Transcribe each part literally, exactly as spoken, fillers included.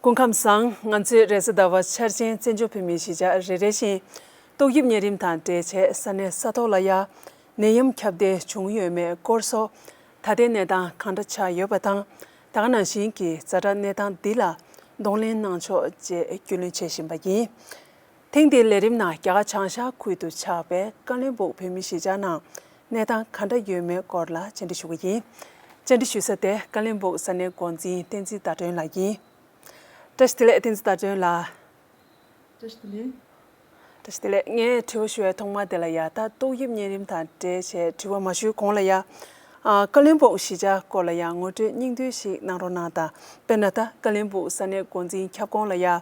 སྐུ་ཁམས་བཟང་། ང་ཚོའི་རེས་གཟའ་ཟླ་བ་འཆར་ཅན་བཙན་བྱོལ་བོད་མིའི་གཞིས་ཆགས་རེ་རེ་བཞིན་ཏོག་དབྱིབས་གཉན་རིམས་དང་འབྲེལ་བྱས་ས་གནས་ས་ཐོག་ལ་ཡ་ནད་ཡམས་ཁྱབ་གདལ་བྱུང་ཡོད་མེད་སྐོར་སོགས་ད་ལྟའི་གནས་སྟངས་གང་འདྲ་ཆགས་ཡོད་པ་དང་། ད་ག་ནང་བཞིན་གྱི་ཛ་དྲག་གནས་སྟངས་འདི་ལ་གདོང་ལེན་གནང་ཕྱོགས་བཅས་རྒྱུས་ལོན་བྱེད་བཞིན་པ་ཡིན། ཐེངས་འདིའི་ལས་རིམ་ནང་རྒྱ་གར་བྱང་ཤར་ཁུལ་དུ་ཆགས་པའི་ཀ་བློན་སྦུག་བོད་མིའི་གཞིས་ཆགས་ནང་གནས་སྟངས་ག་འདྲ་ཡོད་མེད་སྐོར་ལ་བཅར་འདྲི་ཞུ་གི་ཡིན། བཅར་འདྲི་ཞུ་ས་དེ་ཀ་བློན་སྦུག་ས་གནས་འགོ་འཛིན་བསྟན་འཛིན་ཟླ་སྒྲོན་ལགས་ཡིན། བཀྲ་ཤིས་བདེ་ལེགས་བསྟན་འཛིན་ཟླ་སྒྲོན་ལགས། བཀྲ་ཤིས་བདེ་ལེགས། བཀྲ་ཤིས་བདེ་ལེགས། ངས་དྲི་བ་ཞུ་བའི་ཐོག་མ་དེ་ལ་ཡ། ད་ཏོག་དབྱིབས་གཉན་རིམས་དང་འབྲེལ་བྱས་དྲི་བ་མ་ཞུས་གོང་ལ་ཡ། ཨ། ཀ་བློན་སྦུག་གཞིས་ཆགས་སྐོར་ལ་ཡ་ངོ་སྤྲོད་སྙིང་བསྡུས་ཤིག་གནང་རོགས་གནང་དང་། དཔེར་ན་ད་ཀ་བློན་སྦུག་ས་གནས་འགོ་འཛིན་ཁྱབ་ཁོངས་ལ་ཡ། ཨ།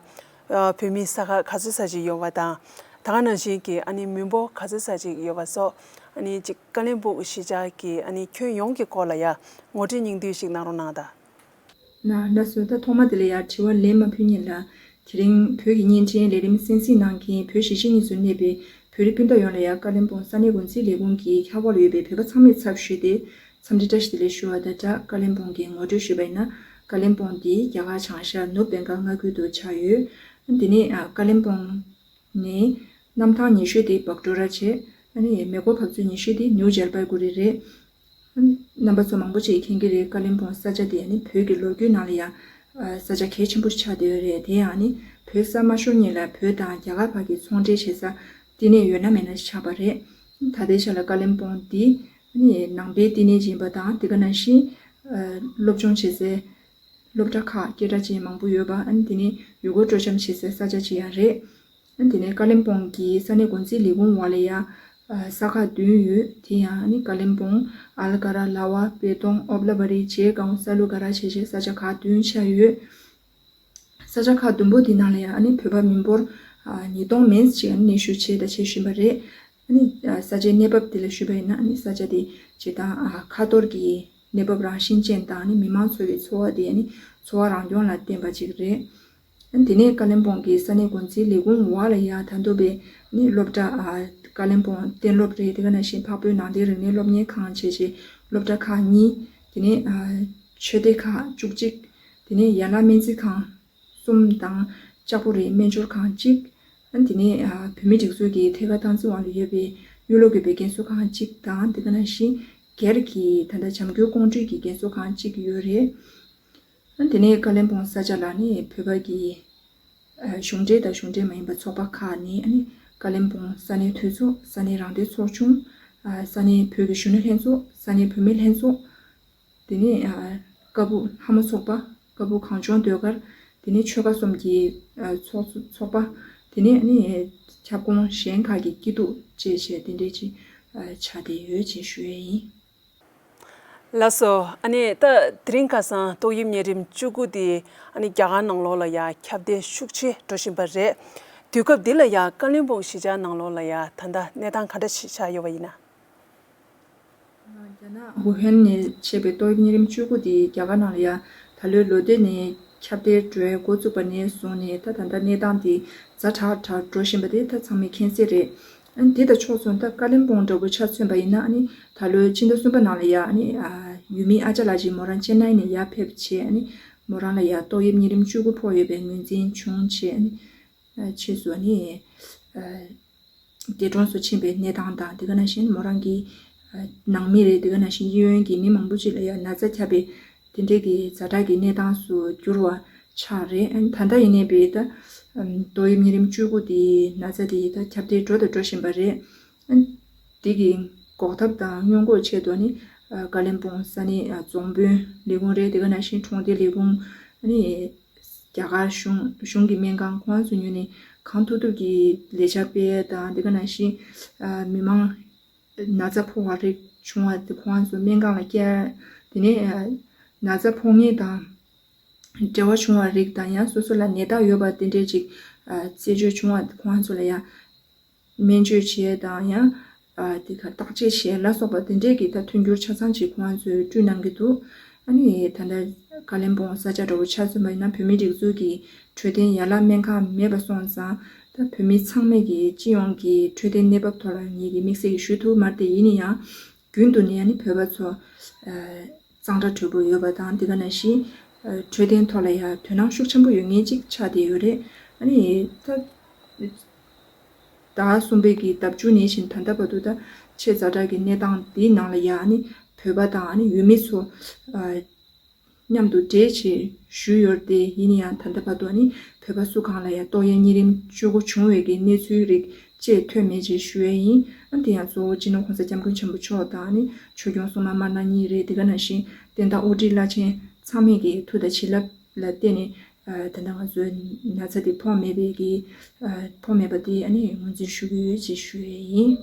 བོད་མི་ས་ཁག་ག་ཚོད་ཙམ་ཅིག་ཡོད་པ་དང་། ད་ག་ནང་བཞིན་གྱི་ཨ་ནི་མི་འབོར་ག་ཚོད་ཙམ་ཅིག་ཡོད་པ་སོགས། ཨ་ནི་ཅིག་ཀ་བློན་སྦུག་གཞིས་ཆགས་ཀྱི་ཨ་ནི་ཁྱོན་ཡོངས་ཀྱི་སྐོར་ལ་ཡ་ངོ་སྤྲོད་སྙིང་བསྡུས་ཤིག་གནང་རོགས་གནང་དང་། ན། ལགས་སོ། ད་ཐོག་མ་དེ་ལ་ཡ་དྲི་བ་ལན་མ་ཕུལ་སྔོན་ལ། དེ་རིང་བོད་ཀྱི་བརྙན་འཕྲིན་ལས་རིམ་གསན་གཟིགས་གནང་མཁན་བོད་གཞིས་བྱེས་གཉིས་སུ་གནས་པའི་བོད་རིགས་སྤུན་ཟླ་ཡོངས་ལ་ཡ། ཀ་བློན་སྦུག་ས་གནས་འགོ་འཛིན་ལས་ཁུངས་ཀྱི་ཁྱབ་འོག་ལ་ཡོད་པའི་བོད་པ་ཚང་མའི་ཚབ་ཞུས་ཏེ་འཚམས་འདྲི་བཀྲ་ཤིས་བདེ་ལེགས་ཞུ་བ་དང་སྦྲགས། ཀ་བློན་སྦུག་གི་ངོ་སྤྲོད་ཞུས་པ་ཡིན་ན། ཀ་བློན་སྦུག་འདི་རྒྱ་གར་བྱང་ཤར་ནུབ་བེང་གལ་མངའ་ཁུལ་དུ་ཆགས་ཡོད། དེ་ནས་ཀ་བློན་སྦུག་ནི་གནམ་ཐང་ཉེ་ཤོས་དེ་བག་ཀྲོ་ར་བྱས། ཨ་ནི་མེ་འཁོར་འབབ་ཚུགས་ཉེ་ཤོས་དེ་ནིའུ་ཇལ་པའི་གུ་རི་རེད། རྣམ་པ་ཚོ་མང་པོ་ཅིག་མཁྱེན་གྱི་རེད། ཀ་བློན་སྦུག་ས་ཆ་དེ་ནི་བོད་ཀྱི་ལོ་རྒྱུས་ནང་ལ་ཡང་ས་ཆ་གལ་ཆེན་པོ་ཆགས་བསྡད་ཡོད་རེད། དེ་ཡང་ནི་བོད་ས་མ་ཤོར་སྔོན་ལ་བོད་དང་རྒྱ་གར་བར་གྱི་ཚོང་འབྲེལ་བྱེད་ས་བསྟི་གནས་ཡོད་ན་མེད་ན་ཆགས་པ་རེད། ད་ལྟའི་ཆ་ལ་ཀ་བློན་སྦུག་འདི་ནི་ནང་པའི་བསྟི་གནས་ཡིན་པ་དང་། དེ་ག་ནང་བཞིན་སློབ་སྦྱོང་བྱེད་སའི་སློབ་གྲྭ་ཁག་སྐད་གྲགས་ཅན་མང་པོ་ཡོད་པ། ཨ་ནི་དེ་ནི་ཡུལ་སྐོར་སྤྲོ་འཆམ་བྱེད་སའི་ས་ཆ་ཅིག་ཡང་རེད། དེ་ནས་ཀ་བློན་སྦུག་གི་ས་གནས་འགོ་འཛིན་ལས་ཁུངས་འོག་ལ་ཡ་ས་ཁག་བདུན་ཡོད། དེ་ཡང་ནི་ཀ་བློན་སྦུག་ཨལ་ཀ་ར། ལ་ཝ། པེ་ཏོང་། ཨོབ་ལ་བ་རི། ཇེ་གའོན། ས་ལུ་ཀ་ར་བྱས་བྱས་ས་ཆ་ཁག་བདུན་ཆགས་ཡོད། ས་ཆ་ཁག་བདུན་པོ་དེ་ནང་ལ་ཡ་ཨ་ནི་བོད་པ་མི་འབོར་ཉིས་སྟོང་མན་ཙམ་ཅིག་ཨ་ནི་གནས་བཞུགས་བྱས་དང་བྱེད་བཞིན་པ་རེད། ཨ་ནི་ས་ཆའི་གནས་བབ་དེ་ལ་ཞུས་པ་ཡིན་ན། ཨ་ནི་ས་ཆ་དེ་སྤྱིར་བཏང་ཁ་ཐོར་གྱི་གནས་བབ་རང་བཞིན་ཅན་དང་། ཨ་ནི་མི་མང་ཚོ་གི་འཚོ་བ་དེ་ཨ་ནི་འཚོ་བ་རང་སྐྱོང་ལ་བརྟེན་པ་ཅིག་རེད། དེ་ནས་ཀ་བློན་སྦུག་གི་ས་གནས་འགོ་འཛིན་ལས་ཁུངས་འོག་ལ་ཡ་ད་དུང་པའི་ནི་སློབ་གྲྭ། ཨ། ཀ་བློན་སྦུག་གཏན་སློབ་རེད། དེ་ག་ནང་བཞིན་འཕགས་བོད་ནང་བསྟན་རིག་གནས་སློབ་གཉེར་ཁང་བྱས་བྱས་སློབ་གྲྭ་ཁག་གཉིས། དེ་ནས་ཨ་ཆོས་སྡེ་ཁག་བཅུ་གཅིག་དེ་ནས་ཡན་ལག་སྨན་རྩིས་ཁང་གསུམ་དང་། ལྕགས་པོ་རིའི་སྨན་སྦྱོར་ཁང་གཅིག་ཨ། དེ་ནས་ཨ་བོད་མིའི་སྒྲིག་འཛུགས་ཀྱི་ཐད་ཀར་སྟངས་འཛིན་འོག་ལ་ཡོད་པའི་གཡུ་ལོ་དགོན་པའི་རྒན་གསོ་ཁང་གཅིག་དང་། དེ་ག་ནང་བཞིན་སྒེར་གྱི་ད་ལྟ་བྱམས་སྐྱོང་ཀོང་སྤྲུལ་གྱི་རྒན་གསོ་ཁང་གཅིག་ཡོད་རེད། ཨ། དེ་ནས་ཀ་བློན་སྦུག་ས་ཆ་ལ་ནི་བོད་པ་གི་ཨ་གཞུང་འབྲེལ་དང་གཞུང་འབྲེལ་མ་ཡིན་པ་ཚོགས་པ་ཁག་ནས། ཨ་ནི་ཀ་བློན་སྦུག་ས་གནས་འཐུས་ཚོགས། ས་གནས་རང་བདེན་ཚོགས་ཆུང་། ཨ། ས་གནས་བོད་ཀྱི་གཞོན་ནུ་ལྷན་ཚོགས། ས་གནས་བུད་མེད་ལྷན་ཚོགས། དེ་ནས་ཨ་ཀ་སྦུག་ལྷ་མོ་ཚོགས་པ། ཀ་སྦུག་གངས་ལྗོངས་ཟློས་གར། དེ་ནས་ཆོལ་ཁ་གསུམ་གྱི་ཨ་ཚོགས་ཚོགས་པ། དེ་ནས་ཨ་ནི་ཁྱབ་ཁོངས་གཞན་ཁག་གི་སྐྱིད་སྡུག་བཅས་བྱས་དེ་འདྲས་ཅིག་ཨ་ཆགས་བསྡད་ཡོད་ཅེས་ཞུ་ཡས་ཡིན། ལགས་སོ། ཨ་ནི་ད་དེ་རིང་ཁ་སང་ཏོག་དབྱིབས་གཉན་རིམས་བཅུ་དགུ་དེ་ཨ་ནི་རྒྱ་གར་ནང་ལོགས་ལ་ཡ་ཁྱབ་གདལ་ཤུགས་ཆེ་འགྲོ་བཞིན་པ་རེད། དུས་སྐབས་འདི་ལ་ཡ་ཀ་བློན་སྦུག་གཞིས་ཆགས་ནང་ལོགས་ལ་ཡ་ད་ལྟ་གནས་སྟངས་ག་འདྲ་ཞིག་ཆགས་ཡོད་པ་ཡིན་ན། རྒྱ་ནག་ཝུ་ཧན་ནས་མཆེད་པའི་ཏོག་དབྱིབས་གཉན་རིམས་བཅུ་དགུ་དེ་རྒྱ་གར་ནང་ལ་ཡ་ད་ལོའི་ལོ་སྟོད་ནས་ཁྱབ་གདལ་འགྲོ་འགོ་བཙུགས་པ་ནས་བཟུང་ནས་ད་ད་ལྟ་གནས་སྟངས་དེ་ཛ་དྲག་དྲག་འགྲོ་བཞིན་པ་དེ་ད་ཚང་མས་མཁྱེན་གསལ་རེད། ཨ་ནི་དེ་དང་ཕྱོགས་མཚུངས་ད་ཀ་བློན་སྦུག་འདྲ་པོ་ཆ་མཚོན་པ་ཡིན་ན། ཨ་ནི་ད་ལོའི་ཕྱི་ཟླ་གསུམ་པ་ནང་ལ་ཡ་ཨ་ནི་ཨ་ཡུལ་མི་ཨ་ཅག་ལགས་ཅིག་མོ་རང་ཅེན་ནའི་ནས་ཡར་ཕེབས་བྱས། ཨ་ནི་མོ་རང་ལ་ཡ་ཏོག་དབྱིབས་གཉན་རིམས་བཅུ་དགུ་ཕོག་ཡོད་པའི་ངོས་འཛིན་བྱུང་བྱས། ཨ་ནི་ཨ་ཕྱིས་སུ་ཨ་ནི་ཨ་འདས་གྲོངས་སུ་ཕྱིན་པའི་གནས་སྟངས་དང་། དེ་ག་ནང་བཞིན་མོ་རང་གི་ཨ་ནང་མི་རེད། དེ་ག་ནང་བཞིན་གཡས་གཡོན་གྱི་མི་མང་པོ་ཅིག་ལ་ཡང་ན་ཚ་ཁྱབ་པའི་དེ་འདྲའི་གི་ཛ་དྲག་གི་གནས་སྟངས་སུ་གྱུར་བ་ཆགས་རེད། ཨ་ནི་ད་ལྟ་ཡིན་ནའི་བའི་ད་ཨམ་ཏོག་དབྱིབས་གཉན་རིམས་བཅུ་དགུ་དེའི་ན་ཚ་དེ་ད་ཁྱབ་གདལ་འགྲོ་དང་འགྲོ་བཞིན་པ་རེད། ཨ་ནི་དེ་གི་འགོག་ཐབས་དང་སྔོན་འགོག་ཆེད་དུ་ནི་ཨ་ཀ་བློན་སྦུག་ས་གནས་ཨ་རྫོང་དཔོན་ལས་ཁུངས་རེད། དེ་ག་ནང་བཞིན་གྲོང་སྡེ་ལས་ཁུངས། ཨ་ནི་རྒྱ་གར་གཞུང་གཞུང་གི་སྨན་ཁང་ཁོང་ཚོ་ཉུལ་ནས་གང་ཐུབ་ཐུབ་ཀྱིས་ལས་འཆར་སྤེལ་དང་། དེ་ག་ནང་བཞིན་ཨ་མི་མང་ན་ཚ་ཕོག་པ་རིགས་བྱུང་བ་དེ་ཁོང་ཚོ་སྨན་ཁང་ལ་བསྐྱལ། དེ་ནས་ཨ་ན་ཚ་ཕོག་མཁན་དང་འབྲེལ་བ་བྱུང་བ་རིགས་དང་། ཡང་སོ་སོ་ལ་ནད་རྟགས་ཡོད་པ་དེ་འདྲས་ཅིག་ཨ་རྩད་གཅོད་བྱུང་བ་དེ་ཁོང་ཚོ་ལ་ཡང་སྨན་བཅོས་བྱས་དང་། ཡང་ཨ་དེ་ག་བརྟག་དཔྱད་བྱས་ལ་སོགས་པ་དེ་འདྲས་ཀྱི་ད་མཐུན་འགྱུར་ཆ་ཚང་ཅིག་ཁོང་ཚོས་བསྐྲུན་གནང་གི་འདུག་ཨ་ནི་ད་ལྟ་ཀ་བློན་སྦུག་ས་ཆ་འདྲ་པོ་ཆ་མཚོན་པ་ཡིན་ན། བོད་མིའི་སྒྲིག་འཛུགས་ཀྱི་འཕྲོད་བསྟེན་ཡན་ལག་སྨན་ཁང་མེད་པ་སོང་ཙང་། ད་བོད་མི་ཚང་མས་ཀྱི་སྤྱི་ཡོངས་ཀྱི་འཕྲོད་བསྟེན་གནས་བབ་ཐོག་ལ་ངེད་ཀྱིས་དམིགས་བསལ་གྱི་ཞུ་ཐུབ་མ་རེད་དེ། ཡིན་ན་ཡང་རྒྱུན་དུ་ནས་ཨ་ནི་བོད་པ་ཚོ་ཨ་གཙང་སྦྲ་དོད་པོ་ཡོད་པ་དང་། དེ་ག་ནང་བཞིན་ འཕྲོད་བསྟེན་ཐོག་ལ་ཡང་དོ་སྣང་ཤུགས་ཆེན་པོ་ཡོད་མཁན་ཅིག་ཆགས་བསྡད་ཡོད་རེད། ཨ་ནི་ད་ཟླ་གསུམ་པའི་གི་ཟླ་མཇུག་ནས་བཞིན་ད་ལྟ་བར་དུ་ད་ཆེས་ཛ་དྲག་གི་གནས་སྟངས་འདིའི་ནང་ལ་ཡང་ཨ་ནི་བོད་པ་དང་ཨ་ནི་ཡུལ་མི་ཚོ་མཉམ་དུ་འབྲེལ་བྱས་ཞུས་ཡོད་རེད་དེ། ཡིན་ན་ཡང་ད་ལྟ་བར་དུ་ཨ་ནི་བོད་པ་སུ་གང་ལ་ཡང་ཏོག་དབྱིབས་གཉན་རིམས་བཅུ་དགུ་བྱུང་བའི་གི་གནས་ཚུལ་རིགས་བཅས་ཐོན་མེད་ཅེས་ཞུ་ཡས་ཡིན། ཨ་དེ་ཡང་གཙོ་བོ་སྤྱི་ནོར་༸གོང་ས་༸སྐྱབས་མགོན་ཆེན་པོ་མཆོག་དང་ཨ་ནི་ཆོས་སྐྱོང་སྲུང་མ་དམར་ནག་གཉིས་རེད། དེ་ག་ནང་བཞིན་བསྟན་བདག་དབུ་ཁྲིད་བླ་ཆེན་ཚང་མས་ཀྱི་མཐུ་དང་བྱིན་རླབས་ལ་བརྟེན་ནས་ད་ལྟ་ང་ཚོའི་ན་ཚ་དེ་ཕོག་མེད་པའི་གི་ཕོག་མེད་པ་དེ་ཨ་ནི་ངོས་འཛིན་ཞུ་གི་ཡོད་ཅེས་ཞུ་ཡས་ཡིན།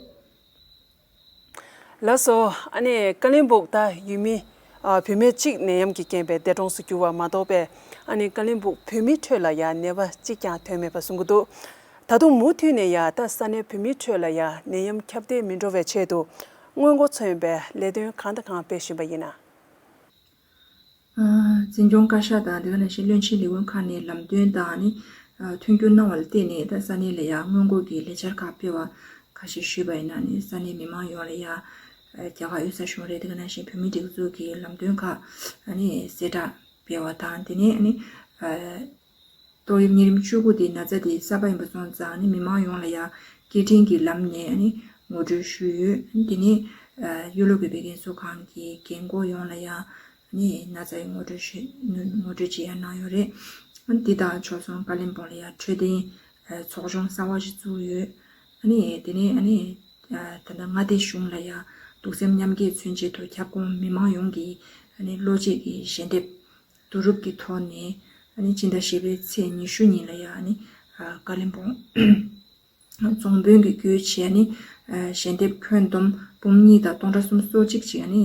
ལགས་སོ། ཨ་ནི་ཀ་ལིམ་པོང་ད་ཡུལ་མི་ཨ་བུད་མེད་གཅིག་ནད་ཡམས་ཀྱི་རྐྱེན་པས་འདས་གྲོངས་སུ་གྱུར་བ་མ་གཏོགས་པས། ཨ་ནི་ཀ་ལིམ་པོང་བོད་མི་ཁྲོད་ལ་ཡང་ནད་པ་གཅིག་ཀྱང་ཐོན་མེད་པ་གསུང་གི་འདུག། ད་དུང་མུ་མཐུད་ནས་ཡང་ད་ས་གནས་བོད་མི་ཁྲོད་ལ་ཡང་ནད་ཡམས་ཁྱབ་གདལ་མི་འགྲོ་བའི་ཆེད་དུ་སྔོན་འགོག་མཚོན་པའི་ལས་དོན་གང་དང་གང་སྤེལ་བཞིན་པ་ཡིན་ན། འཛིན་སྐྱོང་བཀའ་ཤག་དང་དེ་ག་ནང་བཞིན་བློན་ཆེན་ལས་ཁུངས་ཁག་ནས་ལམ་སྟོན་དང་ནི་མཐུན་འགྱུར་གནང་བ་ལ་བརྟེན་ནས་ད་ས་གནས་ལ་ཡང་སྔོན་འགོག་གི་ལས་འཆར་ཁག་སྤེལ་བ་ཁ་ཤས་ཞུས་པ་ཡིན་ན་ནི་ས་གནས་མི་མང་ཡོངས་ལ་ཡང་རྒྱ་གར་དབུས་གཞུང་རེད། དེ་ག་ནང་བཞིན་བོད་མིའི་སྒྲིག་འཛུགས་ཀྱི་ལམ་སྟོན་ཁག་ནི་གསལ་བསྒྲགས་སྤེལ་བ་དང་དེ་ནས་ནི་ཏོག་དབྱིབས་གཉན་རིམས་བཅུ་དགུ་དེ་ན་ཚ་དེ་གསར་པ་ཡིན་པ་སོང་ཙང་ནི་མི་མང་ཡོངས་ལ་ཡང་སྐད་འཕྲིན་གྱི་ལམ་ནས་ནི་ངོ་སྤྲོད་ཞུས་ཡོད། དེ་ནས་གཡོ་ལོ་དགོན་པའི་རྒན་གསོ་ཁང་གི་རྒན་འཁོགས་ཡོངས་ལ་ཡང་ནི་ན་ཚ་ཡི་ངོ་སྤྲོད་ཞུས་ངོ་སྤྲོད་ཅིག་ཡང་གནང་ཡོད་རེད། འདི་དང་ཕྱོགས་མཚུངས་ཀ་ལིམ་པོང་ལ་ཡང་འཕྲོད་བསྟེན་ཚོགས་ཆུང་གསར་བ་ཞིག་བཙུགས་ཡོད། དེ་ནས་ད་ལྟ་མངའ་སྡེ་གཞུང་ལ་ཡང་གདུང་སེམས་མཉམ་སྐྱེད་མཚོན་ཆེད་དུ་ཁྱབ་ཁོངས་མི་མང་ཡོངས་ཀྱིས་བློ་གཅིག་གིས་ཞལ་འདེབས་བསྡུ་རུབ་ཀྱི་ཐོག་ནས་ཨ་ནི་ཕྱི་ཟླ་བཞི་པའི་ཚེས་ཉི་ཤུ་ཉིན་ལ་ཡང་ཨ་ནི་ཀ་ལིམ་པོང་རྫོང་དཔོན་གྱིས་བརྒྱུད་བྱས་ཨ་ནི་ཞལ་འདེབས་ཁྱོན་བསྡོམས་འབུམ་གཉིས་དང་སྟོང་ཕྲག་སུམ་ཅུ་སོ་གཅིག་ཅིག་ཨ་ནི་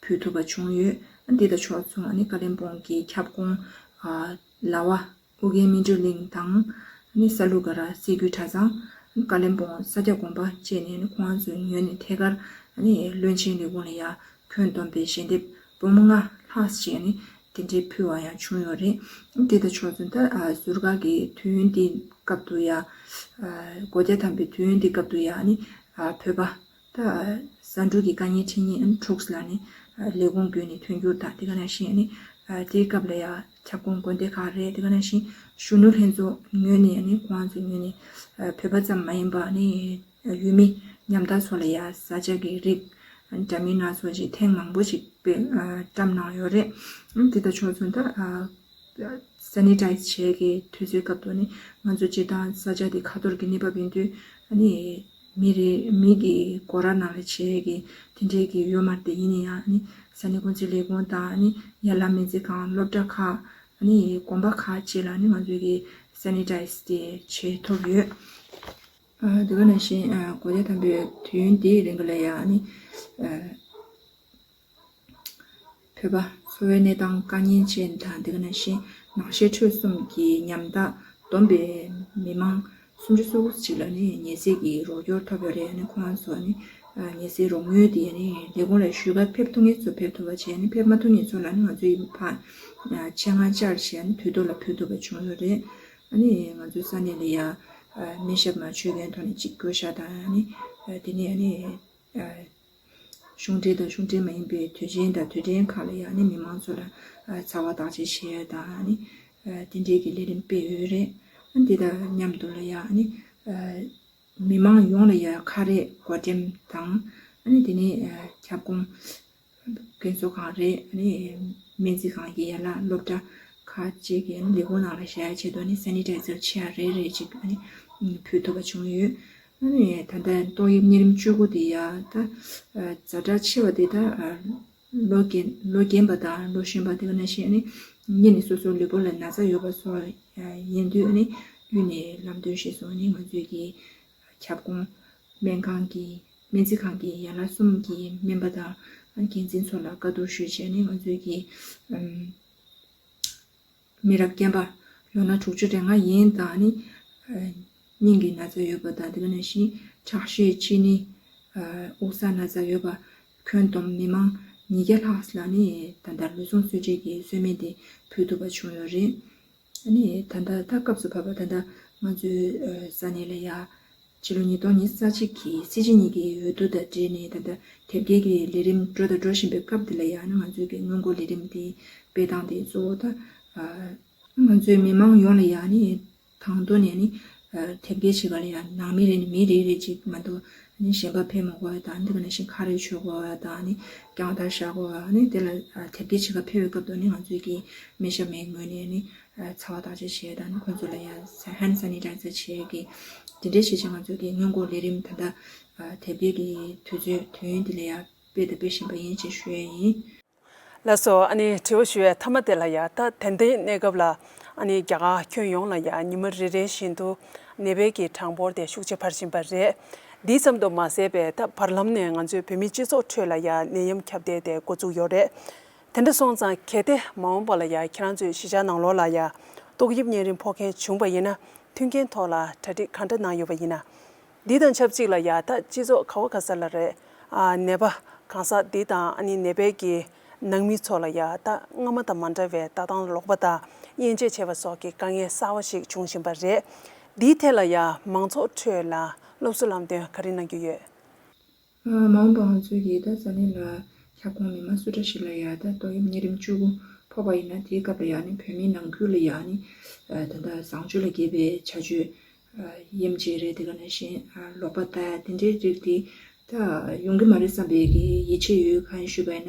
ཕུལ་ཐུབ་པ་བྱུང་ཡོད། ཨ་འདི་དང་ཕྱོགས་མཚུངས་ཨ་ནི་ཀ་ལིམ་པོང་གི་ཁྱབ་ཁོངས་ལ་བ་ཨོ་རྒྱན་སྨིན་གྲོལ་གླིང་དང་ཨ་ནི་ས་ལུ་སྒར་སེ་འགུལ་གྲྭ་ཚང་། ཀ་ལིམ་པོང་ས་སྐྱ་དགོན་པ་བཅས་ནས་ཨ་ནི་ཁོང་ཚོའི་ངོས་ནས་ཐད་ཀར་ཨ་ནི་བློན་ཆེན་ལས་ཁུངས་ལ་ཡང་ཁྱོན་བསྡོམས་པའི་ཞལ་འདེབས་འབུམ་ལྔ་ལྷག་ཅིག་ནི་དེ་འདྲའི་ཕུལ་བ་ཡང་བྱུང་ཡོད་རེད། དེ་དང་ཕྱོགས་མཚུངས་ད་ཟུར་བཀག་གི་དུས་ཡུན་དེའི་སྐབས་དུ་ཡང་སྒོ་རྒྱ་དམ་པའི་དུས་ཡུན་དེའི་སྐབས་དུ་ཡང་ནི་བོད་པ་ད་ཟ་འབྲུ་གི་དཀའ་ངལ་འཕྲད་མཁན་ཨ་ནི་ཕྲུགས་ལ་ནི་ལས་ཁུངས་བརྒྱུད་ནས་མཐུན་འགྱུར་དང་དེ་ག་ནང་བཞིན་ནི་དེའི་སྐབས་ལ་ཡང་ཁྱབ་ཁོངས་དགོན་སྡེ་ཁག་རེད། དེ་ག་ནང་བཞིན་གཞོན་ནུ་ལྷན་ཚོགས་ངོས་ནས་ནི་ཁོང་ཚོའི་ངོས་ནས་བོད་པ་ཙམ་མ་ཡིན་པ་ནི་ཡུལ་མི་ཉམ་ཐག་ཚོ་ལ་ཡང་བཟའ་བཅའ་གི་རིགས་འདྲ་མིན་སྣ་ཚོགས་ཅིག་ཐེངས་མང་པོ་ཅིག་སྤེལ་བཀྲམ་གནང་ཡོད་རེད། དེ་དང་ཕྱོགས་མཚུངས་ད་སེ་ནི་ཊའིཛ་བྱེད་ཀྱི་དུས་ཚོད་སྐབས་དུ་ནི་ང་ཚོ་སྤྱིར་བཏང་ས་ཆ་དེ་ཁ་ཐོར་གྱི་གནས་བབ་ཡིན་དུས་ནི་མི་རེ་མི་གི་སྒོ་ར་ནང་ལ་བྱེད་ཀྱི་དེ་འདྲའི་གི་ཡོད་མ་རེད། དེ་ཡིན་ན་ཡང་ནི་ས་གནས་ཀུན་གཙོའི་ལས་ཁུངས་དང་ནི་ཡན་ལག་སྨན་རྩིས་ཁང་སློབ་གྲྭ་ཁག་ནི་དགོན་པ་ཁག་བཅས་ལ་ནི་ང་ཚོ་གི་སེ་ནི་ཊའིཛ་དེ་བྱེད་ཐུབ་ཡོད། ཨ་དེ་ག་ནང་བཞིན་ཨ་སྒོ་རྒྱ་དམ་པའི་དུས་ཡུན་འདིའི་རིང་ལ་ཡང་ནི་ཨ་བོད་པ་འཚོ་བའི་གནས་སྟངས་དཀའ་ངལ་ཅན་དང་དེ་ག་ནང་བཞིན་ནང་ཤེད་ཁྲོད་གསུམ་གྱི་ཉམ་ཐག་བསྡོམས་པའི་མི་མང་སུམ་ཅུ་སོ་དགུ་ཅིག་ལ་ནི་ཉེན་སེལ་གྱི་རོགས་སྐྱོར་ཐོབ་ཡོད་རེད། ཨ་ནི་ཁོང་ཚོ་ནི་ཨ་ཉེན་སེལ་རོགས་དངུལ་དེ་ནི་ལས་ཁུངས་ལ་ཞུ་སྐར་ཕེབས་ཐུབ་མཁན་ཚོ་ཕེབས་ཐུབ་པ་བྱས་ནི་ཕེབས་མ་ཐུབ་མཁན་ཚོ་ལ་ནི་ང་ཚོའི་ཕ་ཨ་ཆེད་མངགས་བཅར་བྱས་ནི་དུས་ཐོག་ལ་ཕུལ་ཐུབ་པ་བྱུང་ཡོད་རེད། ཨ་ནི་ང་ཚོའི་ས་གནས་ལ་ཡ་ཨ་སྨན་ཞབས་མ་བཅོས་མཁན་ཐོག་ནས་གཅིག་བསྐོ་བཞག་དང་ཨ་ནི་ཨ་དེ་ནས་ཨ་ནི་ཨ་གཞུང་འབྲེལ་དང་གཞུང་འབྲེལ་མ་ཡིན་པའི་དུས་ཆེན་དང་དུས་དྲན་ཁག་ལ་ཡང་ནི་མི་མང་ཚོ་ལ་ཚ་བ་བརྟག་དཔྱད་བྱེད་ཡ་དང་ནི་དེ་འབྲེལ་གྱི་ལས་རིམ་སྤེལ་ཡོད་རེད། འདི་དང་མཉམ་དུ་ལ་ཡང་ནི་མི་མང་ཡོངས་ལ་ཡང་ཁ་རས་བགོ་འགྲེམས་དང་ནི་དེ་ནས་ཁྱབ་ཁོངས་རྒན་གསོ་ཁང་རེད། ནི་སྨན་རྩིས་ཁང་གི་ཡན་ལག་སློབ་གྲྭ་ཁག་ཅིག་གི་ལས་ཁུངས་ནང་ལ་བཞག་ཡ་ཆེད་དུ་ནི་སེ་ནི་ཊའི་ཛར་ཆེ་བ་རེ་རེ་ཅིག་ནི་ཕུལ་ཐུབ་པ་བྱུང་ཡོད། ཨ་ནི་ད་ལྟ་ཏོག་དབྱིབས་གཉན་རིམས་བཅུ་དགུ་དེ་ཡང་ད་ཛ་དྲག་ཆེ་བ་དེ་ད་ལོ་རྒན་ལོ་རྒན་པ་དང་ལོ་གཞོན་པ་དེ་ག་ནང་བཞིན་ཨ་ནི་གཉིས་ནས་སོ་སོའི་ལུས་པོ་ལ་ན་ཚ་ཡོད་པ་སོགས་ཡིན་དུས་ཨ་ནི་གཡུལ་ནས་ལམ་སྟོན་ཞུས་སོང་། ཨ་ནི་ང་ཚོས་ཀྱི་ཁྱབ་ཁོངས་སྨན་ཁང་གི་སྨན་རྩིས་ཁང་གི་ཡན་ལག་གསུམ་གྱི་སྨན་པ་དང་འགན་འཛིན་ཚོ་ལ་བཀའ་བསྡུར་ཞུས་བྱས་ནས་ང་ཚོས་ཀྱི་ཨམ། མི་རབས་རྒན་པ་ལོ་ན་དྲུག་ཅུ་རེ་ལྔ་ཡན་དང་ནི་སྙིང་གི་ན་ཚ་ཡོད་པ་དང་དེ་ག་ནང་བཞིན་ཁྲག་ཤེད་གཅིན་སྙི་དབུགས་བསགས་ན་ཚ་ཡོད་པ་ཁྱོན་བསྡོམས་མི་མང་ཉིས་བརྒྱ་ལྷག་ལ་ནི་ད་ལྟ་ལུས་ཟུངས་གསོ་སྤྱོད་ཀྱི་གསོལ་སྨན་དེ་ཕུལ་ཐུབ་པ་བྱུང་ཡོད་རེད། ཨ་ནི་ད་ལྟ་ད་སྐབས་སུ་བབས་པ་ད་ལྟ་ང་ཚོའི་ས་གནས་ལ་ཡ་ཕྱི་ལོ་ཉིས་སྟོང་ཉི་ཤུ་རྩ་གཅིག་གི་སྲིད་སྤྱི་གཉིས་ཀྱི་འོས་བསྡུ་དང་འབྲེལ་ནས་ད་ལྟ་དེབ་སྐྱེལ་གྱི་ལས་རིམ་འགྲོ་དང་འགྲོ་བཞིན་པའི་སྐབས་འདི་ལ་ཡང་ང་ཚོའི་གི་སྔོན་འགོག་ལས་རིམ་དེ་སྤེལ་སྟངས་དེ་གཙོ་བོ་ད་ ང་ཚོའི་མི་མང་ཡོངས་ལ་ཡང་ནི་དང་དོན་ནས་ནི་དེབ་སྐྱེལ་བྱེད་པ་ལ་ཡང་ནང་མི་རེ་ནི་མི་རེ་རེ་གཅིག་མ་གཏོགས་ནི་གཞན་པ་ཕེབས་མི་དགོས་པ་དང་། འདི་ག་ནང་བཞིན་ཁ་རས་གྱོན་དགོས་པ་དང་ནི་རྐྱང་བདར་བཞག་དགོས་པ། ནི་དེ་ལ་དེབ་སྐྱེལ་བྱེད་ག་ཕེབས་པའི་སྐབས་དུ་ནི་ང་ཚོའི་གི་མི་ཤ་མི་ངོས་ནས་ནི་ཚ་བ་བརྟག་དཔྱད་བྱས་དང་ནི་ཁོང་ཚོ་ལ་ཡང་hand sanitizer་བྱས་གི་དེ་འདྲའི་བྱས་བྱས་ང་ཚོའི་གི་སྔོན་འགོག་ལས་རིམ་ད་ལྟ་དེབ་སྐྱེལ་གི་དུས་ཚོད་དུས་ཡུན་དེ་ལ་ཡང་སྤེལ་དང་སྤེལ་བཞིན་པ་ཡིན་ཅེས་ཞུ་ཡས་ཡིན། ལགས་སོ། ཨ་ནི་དྲི་བ་ཞུ་ཡས་མཐའ་མ་དེ་ལ་ཡ། ད་དེ་འདྲའི་གནས་སྐབས་ལ་ཨ་ནི་རྒྱ་གར་ཁྱོན་ཡོངས་ལ་ཡ་ཉི་མ་རེ་རེ་བཞིན་དུ་ནད་པའི་གི་གྲངས་འབོར་དེ་ཤུགས་ཆེ་འཕར་བཞིན་པ་རེད། འདི་ཙམ་དུ་མ་ཟད་པའི་ད་བར་ལམ་ནས་ང་ཚོའི་བོད་མིའི་སྤྱི་ཚོགས་ཁྲོད་ལ་ཡ་ནད་ཡམས་ཁྱབ་གདལ་དེ་འགོ་བཙུགས་ཡོད་རེད། དེ་འདྲ་སོང་ཙང་གལ་ཏེ་མ་འོངས་པ་ལ་ཡ་ཁྱེད་རང་ཚོའི་གཞིས་ཆགས་ནང་ལོགས་ལ་ཡ་ཏོག་དབྱིབས་གཉན་རིམས་ཕོག་མཁན་བྱུང་པ་ཡིན་ན་མཐུན་རྐྱེན་ཐོག་ལ་གྲ་སྒྲིག་ག་འདྲ་གནང་ཡོད་པ་ཡིན་ན། འདི་དང་ཆབས་ཅིག་ལ་ཡ་ད་སྤྱི་ཚོགས་ག་བ་ག་ས་ལ་རེད། ཨ་ནད་པ་གང་ཟག་འདི་དང་ཨ་ནི་ནད་པའི་གི་ནང་མི་ཚོ་ལ་ཡ་ད་སྔ་མ་དང་མ་འདྲ་བའི་ལྟ་སྟངས་ལོག་པ་དང་དབྱེ་འབྱེད་བྱས་པ་སོགས་ཀྱི་དཀའ་ངལ་གསར་བ་ཞིག་བྱུང་བཞིན་པ་རེད། འདིའི་ཐད་ལ་ཡ་མང་ཚོགས་ཁྲོད་ལ་སློབ་གསོ་ལམ་སྟོན་ག་རེ་གནང་རྒྱུ་ཡོད། མ་འོངས་པ་ང་ཚོས་ཀྱི་ད་ས་གནས་ལ་ཁྱབ་ཁོངས་མི་མང་སུ་འདྲ་ཞིག་ལ་ཡ་ད་ཏོག་དབྱིབས་གཉན་རིམས་བཅུ་དགུ་ཕོག་པ་ཡིན་ན་དེའི་སྐབས་ལ་ཡ་ནི་བོད་མིའི་ནང་ཁུལ་ལ་ཡ་ནི་ད་ལྟ་བཟང་སྤྱོད་ལ་འགལ་བའི་བྱ་སྤྱོད། དབྱེ་འབྱེད་རེད། དེ་ག་ནང་བཞིན་ལོག་པ་ལྟ་ཡ་དེ་འདྲའི་རིགས་དེ་ད་ཡོང་གི་མ་རེད་བསམ་པའི་གི་ཡིད་ཆེས་ཡོད། གང་ཡིན་ཞུས་པ་ཡིན་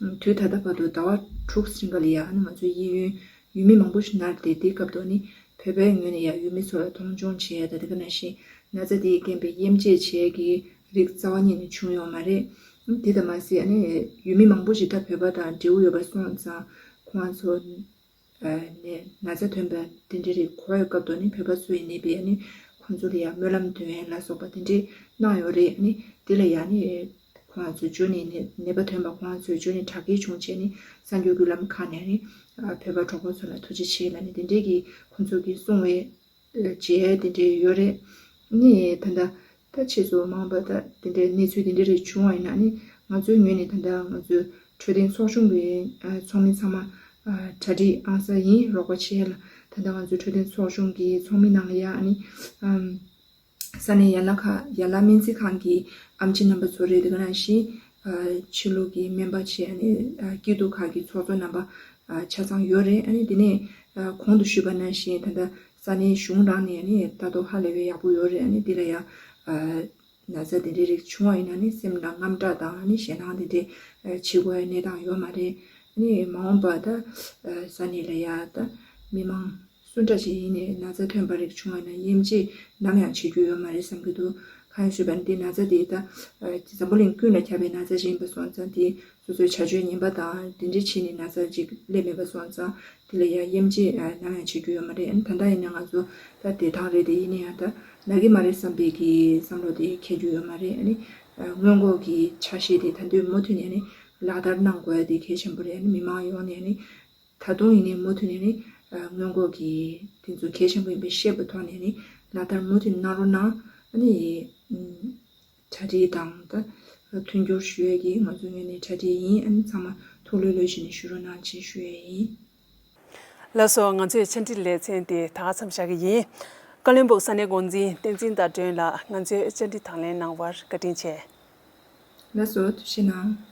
ན། དུས་ད་ལྟ་བར་དུ་ཟླ་བ་དྲུག་རིང་ག་ལ་ཡ་ང་ཚོའི་གཡས་གཡོན་ཡུལ་མི་མང་པོ་ཞིག་ནར་ཏེ། དེའི་སྐབས་ཐོག་ནི་བོད་པའི་ངོས་ནས་ཡ་ཡུལ་མི་ཚོ་ལ་མཐོང་ཆུང་བྱས་ཡ་དང་། དེ་ག་ནང་བཞིན་ན་ཚ་དེའི་རྐྱེན་པས་དབྱེ་འབྱེད་བྱས་ཀྱི་རིགས་རྩ་བ་ཉིད་ནས་བྱུང་ཡོད་མ་རེད། དེ་དང་མ་ཟད་ནི་ཡུལ་མི་མང་པོ་ཞིག་ད་བོད་པ་དང་འབྲེལ་བ་ཡོད་པ་སོང་ཙང་ཁོང་ཚོ། ནས་ན་ཚ་ཐོན་པ་དེ་འདྲ་རིགས་གོ་བའི་སྐབས་དུ་ནི་བོད་པ་ཚོ་ཡིན་ནའི་བས་ནི་ཁོང་ཚོ་ལ་ཡང་སྨོན་ལམ་འདོན་ཡས་ལ་སོགས་པ་དེ་འདྲས་གནང་ཡོད་རེད། ནི་དེ་ལ་ཡང་ནི་ཁོང་ཚོ་འབྱོར་ནས་ནད་ནད་པ་ཐོན་པ་ཁོང་ཚོ་འབྱོར་ནས་དྲག་སྐྱེད་བྱུང་བྱས་ནི་གསར་འགྱུར་བརྒྱུད་ལམ་ཁག་ནས་ནི་བོད་པ་གྲོགས་པོ་ཚོ་ལ་ཐུགས་རྗེ་ཆེ་ལ་ནི་དེ་འདྲས་ཀྱི་ཁོང་ཚོ་གིས་གསུང་བའི་མཇལ་དེ་འདྲས་ཡོད་རེད། ནི་ད་ལྟ་ད་ཕྱིས་སུ་མ་འོངས་པ་ད་དེ་འདྲའི་གནས་ཚུལ་དེ་འདྲ་རེ་བྱུང་བ་ཡིན་ན་ནི་ང་ཚོའི་ངོས་ནས་ད་ལྟ་ང་ཚོའི་འཕྲོད་བསྟེན་ཚོགས་ཆུང་གི་ཚོགས་མི་ཚང་མ་གྲ་སྒྲིག་ཨང་གསར་ཡིན། རོགས་པ་བྱེད་ཡ་ལ་ད་ལྟ་ང་ཚོའི་འཕྲོད་བསྟེན་ཚོགས་ཆུང་གི་ཚོགས་མི་ནང་ལ་ཡ་ནི་ས་གནས་ཡན་ལག་ཁག་ཡན་ལག་སྨན་རྩིས་ཁང་གི་ཨེམ་ཆི་རྣམ་པ་ཚོ་རེད། དེ་ག་ནང་བཞིན་ཆོས་ལུགས་ཀྱི་སྨན་པ་བྱས་ནས་སྐྱིད་སྡུག་ཁག་གི་ཚོགས་གཙོ་རྣམ་པ་ཆ་ཚང་ཡོད་རེད། ཨ་ནི་དེ་ནས་གོང་དུ་ཞུས་པ་ནང་བཞིན་ད་ལྟ་ས་གནས་གཞུང་རང་ནས་ནི་ལྟ་རྟོག་ཧ་ལས་པའི་ཡག་པོ་ཡོད་རེད། ཨ་ནི་དེ་ལ་ཡ་ན་ཚ་དེ་འདྲའི་རིགས་བྱུང་བ་ཡིན་ན་ནི་སེམས་ལ་དངངས་སྐྲག་དང་ནི་ཞེད་སྣང་དེ་འདྲའི་བྱེད་དགོས་པའི་གནས་སྟངས་ཡོད་མ་རེད། ནི་མ་འོངས་པ་ད་ས་གནས་ལ་ཡ་ད་མི་མང་སུ་འདྲ་ཞིག་ཡིན་ནའི་ན་ཚ་ཐོན་པ་རིགས་བྱུང་བ་ན་དབྱེ་འབྱེད་ནམ་ཡང་བྱེད་རྒྱུ་ཡོད་མ་རེད་བསམ་གྱི་འདུག་གང་ཡིན་ཞུས་པ་ན་འདི་ན་ཚ་དེ་ད་འཛམ་བུ་གླིང་ཀུན་ལ་ཁྱབ་པའི་ན་ཚ་ཞིག་ཡིན་པ་སོང་ཙང་དེ་སོ་སོའི་བྱ་སྤྱོད་ངན་པ་དང་དེ་འདྲའི་བྱས་ནས་ན་ཚ་ཅིག་སླེབས་མེད་པ་སོང་ཙང་དེ་ལ་ཡང་དབྱེ་འབྱེད་ནམ་ཡང་བྱེད་རྒྱུ་ཡོད་མ་རེད། ཨ་ནི་ད་ལྟ་ཡིན་ན་ང་ཚོ་ད་བདེ་ཐང་རེད་དེ་ཡིན་ན་ཡང་ད་ན་གི་མ་རེད་བསམ་པའི་གི་བསམ་བློ་དེ་འཁྱེར་རྒྱུ་ཡོད་མ་རེད། ཨ་ནི་སྔོན་འགོག་གི་ཆ་ཤས་དེ་ད་དུང་མུ་མཐུད་ནས་ནི་ལག་བསྟར་གནང་དགོས་ཡ་དེ་གལ་ཆེན་པོ་རེད། ཨ་ནི་མི་མང་ཡོངས་ནས་ནི་ད་དུང་ཡིན་ནའི་མུ་མཐུད་ནས་ནི་སྔོན་འགོག་གི་དེ་ཚོ་གལ་ཆེན་པོ་ཡིན་པའི་ཤེས་པའི་ཐོག་ནས་ནི་ལག་བསྟར་མུ་མཐུད་གནང་རོགས་གནང་། ཨ་ནི། གྲ་སྒྲིག་དང་ད་མཐུན་འགྱུར་ཞུ་ཡས་ཀྱི་ང་ཚོའི་ངོས་ནས་གྲ་སྒྲིག་ཡིན། ཨ་ནི་ཚང་མ་ཐུགས་ལྷོད་ལྷོད་བྱས་ནས་བཞུགས་རོགས་གནང་ཞེས་ཞུ་ཡས་ཡིན། ལགས་སོ། ང་ཚོའི་བཅར་འདྲི་ལེ་ཚན་དེ་ད་ག་མཚམས་བཞག་གི་ཡིན། ཀ་བློན་སྦུག་ས་གནས་འགོ་འཛིན་བསྟན་འཛིན་ཟླ་སྒྲོན་ལགས་ང་ཚོའི་བཅར་འདྲི་དང་ལེན་གནང་བར་བཀའ་དྲིན་ཆེ། ལགས་སོ། ཐུགས་རྗེ་གནང་།